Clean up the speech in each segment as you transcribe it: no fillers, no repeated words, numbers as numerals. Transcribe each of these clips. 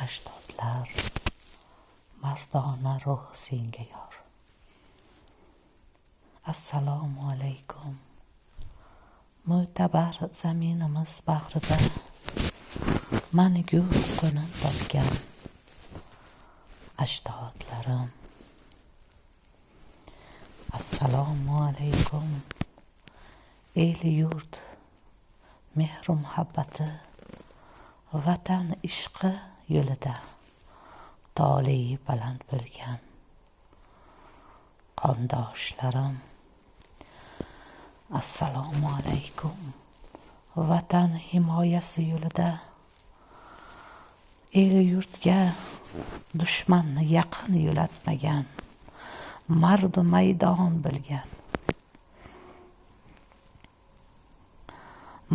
Ajdodlar mardona ruh senga yor. Assalomu alaykum. Mo'tabar zaminimiz bag'rida mangu qo'nim topgan ajdodlarim. Assalomu alaykum. El yurt mehru muhabbati, vatan ishqi yo'lida tole baland bo'lgan qondoshlarim. Assalomu alaykum. Vatan himoyasi yo'lida el yurtga dushmanni yaqin yo'latmagan, mardu maydon bilgan,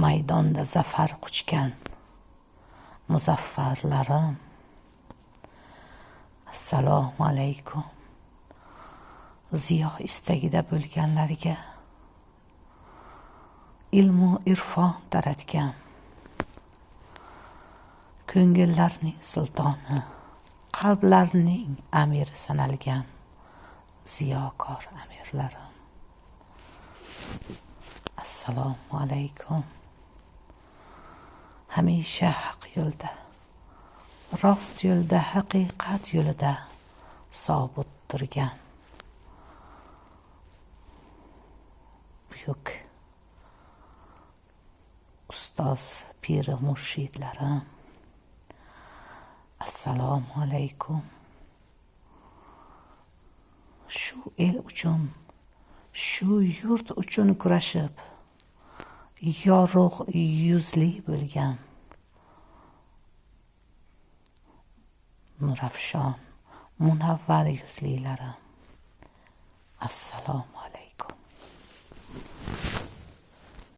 maydonda zafar quchgan muzaffarlarim. Assalomu alaykum. Ziyo istagida bo'lganlarga ilmu irfon taratgan, ko'ngillarning sultoni, qalblarning amiri sanalgan ziyokor amirlarim. Assalomu alaykum. Hamisha haq yo'lda, rost yo'lda, haqiqat yo'lida sobit turgan buyuk ustoz piri murshidlarim. Assalomu alaykum. Shu el uchun, shu yurt uchun kurashib, yorug' yuzli bo'lgan nurafshon, munavvar yuzlilarim. Assalomu alaykum.